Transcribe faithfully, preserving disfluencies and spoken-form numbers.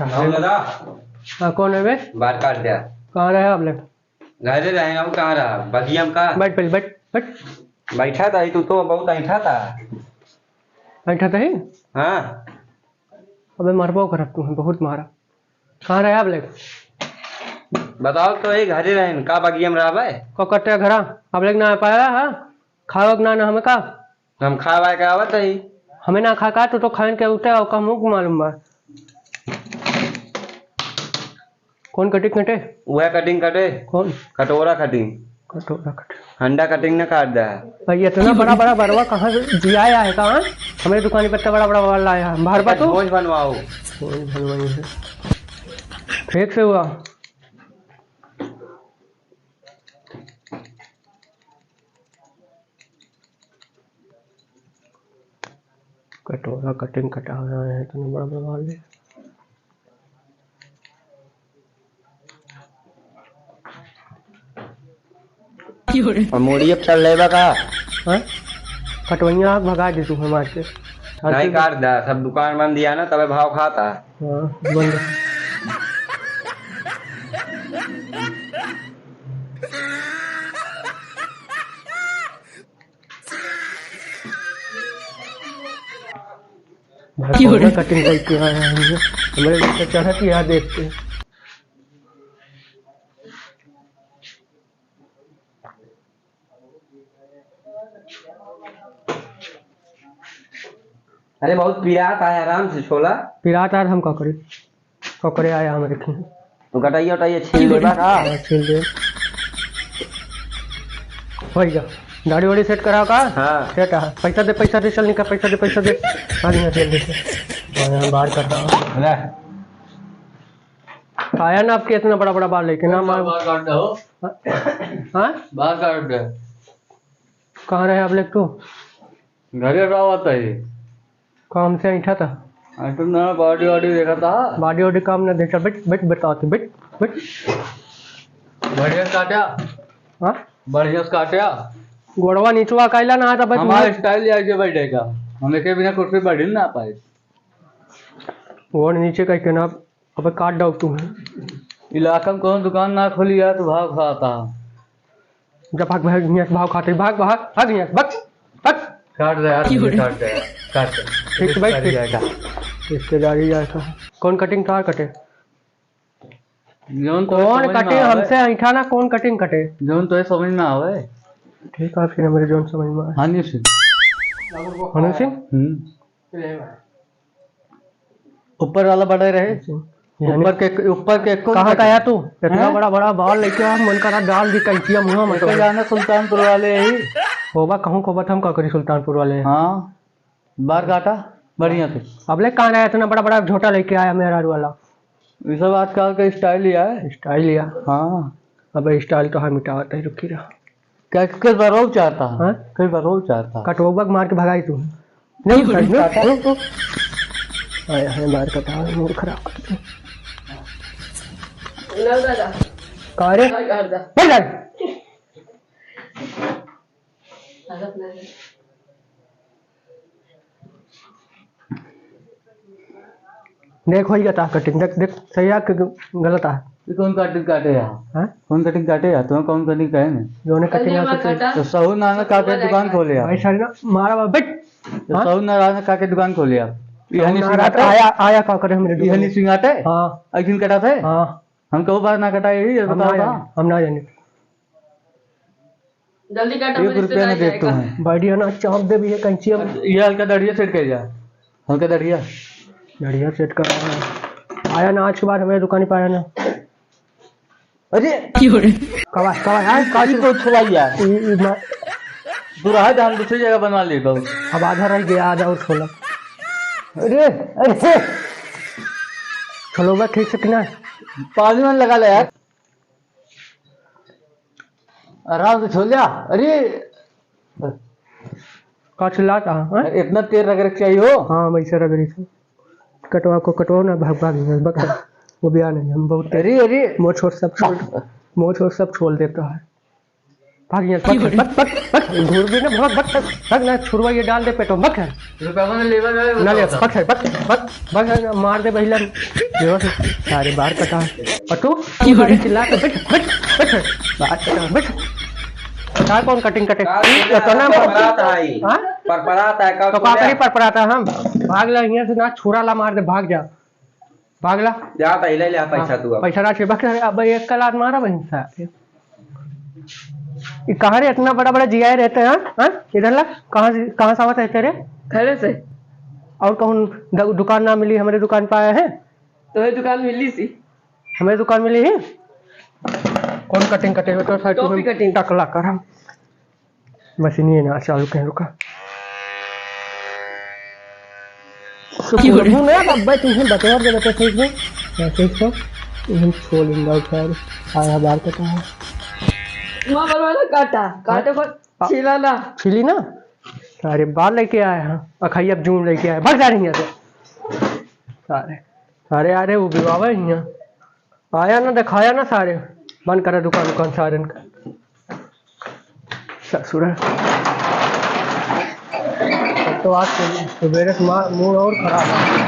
हाँ, दादा। हाँ, कौन है बे? बार काट दिया। कहाँ रहे आप लोग? घरे रहे, अब कहाँ रहा? बगिया में का? बैठ पहले, बैठ, बैठ। बैठा था, तू तो बहुत ऐंठा था। ऐंठा था ही? हाँ। अबे मरबो करब तू, बहुत मारा। कहाँ रहे आप लोग? बताओ तो, ये घरे रहे, का बगिया में रहबे? को कटे घरा? आप लोग ना पाया, हाँ? खाओ ना, ना हमें का? हम खा वाए के आवत हई। हमें ना खा का, तू तो खान के उठे और का मुंह मालूम बा। कौन कटिंग कटे? वह कटिंग कटे। कौन? कटोरा कटिंग। कटोरा कटे। अंडा कटिंग ना काट दे। भाई, इतना बड़ा बड़ा बरवा कहाँ से जिया आया है का, हाँ? हमारे दुकान पर इतना बड़ा बड़ा वाला आया है। बाहर बा तू? भोज बनवाओ। भोज बनवाई है। ठीक से हुआ। कटोरा कटिंग कटा रहा है, इतना बड़ा बड़ा वाले। और मोड़िए चल लेबा का? हाँ? कटवैया भगा दे तू हमार के। नहीं काट दा, सब दुकान बंद दिया ना, तबे भाव खाता। हाँ, बंद। भाई, क्यों रे? कौन कटिंग करके आया है ये? हमारे ऊपर चढ़त ही आ देखते। अरे, बहुत पिरात आया, आराम से छोला। पिरात आया, हम का करी? ओकरे आया हमरे खेत। तो कटाइया उटाइया छील लेबा का? हाँ, छील दे। होइ जा। दाढ़ी वाढ़ी सेट कराओ का? हाँ। सेट है। पैसा दे, पैसा दे, चल निकल, पैसा दे, पैसा दे। हाँ, निकल, चल दे। हाँ, यहाँ बाहर कर रहा हूँ। ले। आया ना आपके इतना बड़ा बड़ा बाल लेके ना, मार। बाल काट दो। हाँ? बाल काट दे। कहाँ रहे आप लोग तो? घरे रहत है। काम से ऐंठा था। ऐंठा ना, body वाडी देखा था। Body वाडी काम ना देखा, बैठ, बैठ, बताओ तो, बैठ, बैठ। बढ़िया से काट्या। हाँ? बढ़िया से काट्या। गोड़वा नीचवा काइला ना आता, बस हमारा मुँह style है जे बैठे का। हम एके बिना कुर्सी बैठ ही ना पाए। गोड़ नीचे का कहना, अबे काट डाउब तू है। इलाका में कौन दुकान ना खोली यार, तो भाव खाता। जा भाग, भाग, हियाँ से भाव खाते, भाग, भाग, भाग हियाँ से, भाग, भाग। काट दे यार, क्यों रे? काट दे यार, काट दे। ठीक से बैठ, रिश्तेदारी ठीक। आया था। रिश्तेदारी आया था। कौन कटिंग कहाँ कटे? जौन तो कौन समझ में कटे? आवे। हमसे ऐंठा ना, कौन कटिंग कटे? जौन तो समझ में आवे। ठीक है, फिर हमारे जौन समझ में आए। हनी सिंह। हनी सिंह? हम्म। ऊपर वाला बड़े रहे। अच्छा। यानी ऊपर के, ऊपर के कौन कहाँ का कटे? आया तू? इतना हैं? बड़ा बड़ा बाल लेके आ, मन करा डाल दी कैंचिया मुँह में इसको तो। जाना सुल्तानपुर वाले ही। होबा कहूँ को बत हम का करी सुल्तानपुर वाले हैं। हाँ, बार काटा बढ़िया से। अब ले कहाँ आया इतना बड़ा बड़ा झोटा लेके आया मेहरारू वाला? ये सब आजकल का style ही है। Style ही है। हाँ। अबे style तो हम मिटावत है, रुकी रहा। क्या, किस बार रोज चाहता है? हाँ? किस बार रोज चाहता है? कटवौबा के मार के भगाई तू। नहीं, नहीं, नहीं, नहीं। नहीं। आया है बाहर का, मूड खराब कर दिया। लो दादा। का रे? आ, आ, दा। चल, चल। आ, दा, दा। देख, होई गया ता कटिंग, देख, देख, सही है कि गलत है? ये कौन कटिंग काटे है? हैं? कौन कटिंग काटे है? तुम्हें कौन कटिंग काटे है? जो ने कटिंग कटिंग आपको काटा। तो सहू नाना काके दुकान खोले है। भाई, सारे ना मारा बा, बैठ। तो हाँ? सहू नाना काके दुकान खोले है। ये सहू हनी सिंह नाना आटे? आया, आया का करे हमरे ये दुकान हनी में? सिंह आटे? हाँ। एक दिन कटा थे? हाँ। हम कहू बार ना कटा, यही हम बताओ ना ना। जाने, हम ना जाने। जल्दी काट, एक हमारे रुपया रिश्तेदार नहीं देते जाएगा। हैं। बढ़िया ना चाप दे भी है कैंची हम। ये हल्का दढ़िया सेट कर जा, हल्का दढ़िया। दढ़िया सेट कर रहा है। आया ना, आज के बाद हमारे दुकान पे आया ना। अरे! क्यों रे? कवा, कवा, आए, कवा ये से तो छोड़ाई यार। ये, ये ना। तू रहा दे, हम दूसरी जगह बनवा ले बाबू। अब आधा रह गया, आधा और छोला। अरे, अरे! छोलो बा, ठीक से कि ना? पानी में लगा ले यार। आराम से छोल जा। अरे! का चिल्लाता है, हैं? अरे, इतना तेल रगड़े के चाहिए हो? हाँ, वैसे रगड़ी से। कटवा को कटवाओ ना, भाग, भाग, भाग, भाग। वो भी आ नहीं, हम बहुत अरे, अरे! मोछ वोछ सब छोल, मोछ वोछ सब छोल देता है। भाग यहाँ, भाग, भाग, भाग, भाग, घूर भी ना, भाग, भाग, भाग, भाग ना, छुरवा ये डाल दे पेटो, भाग है। रुपया में लेबर है, ना ले, बताओ। भाग है, भाग, भाग, भाग है, मार दे बहिला। बेहोश, सारे बार कटा। और तू? की हो रहा है? चिल्ला के बैठ, बैठ, बैठ, बार कटा, बैठ। का कौन कटिंग कटे? का ये तो ना परपरात है। हाँ? परपरात है, का तो का करी परपरात है हम? भाग ला, यहाँ से ना छुरा ला मार दे, भाग जा। भागला। जाता ही ले ले पैसा हाँ, तू अब। पैसा ना छे, बक, अब एक कलात मारा बहिन सारे। ये कहाँ रे, इतना बड़ा बड़ा जियाए रहते हैं, हाँ? इधर ला, कहाँ से, कहाँ से आवत रहते रे? घरे से। और कौन द-, दुकान ना मिली, हमरे दुकान पे आया है? तोहे दुकान मिली सी। हमरे दुकान मिली ही? कौन कटिंग कटे हो तो साइड टोपी में कटिंग। टकला कर हम। मशीनिए ना चालू कहीं रुका। तो क्यों रे? बोलबू ना, अब भाई तुमसे बतवा दे, बता ठीक है। हाँ, ठीक है। हम छोड़ देंगे उठा रे। आया बार कटा है। माँ बोलवा ना काटा, काटे को हाँ। छीला ना। छीली ना? सारे बाल लेके आए हैं। अखाई अब जून लेके आए। भाग जा रही है तो। सारे, सारे आ रहे, वो भी आवे ही हैं। आया ना, दिखाया ना सारे, बंद करा दुकान, दुकान सारन का। ससुरा। अब तो आज सु-, सुबेरे से मा-, मूड और खराब है।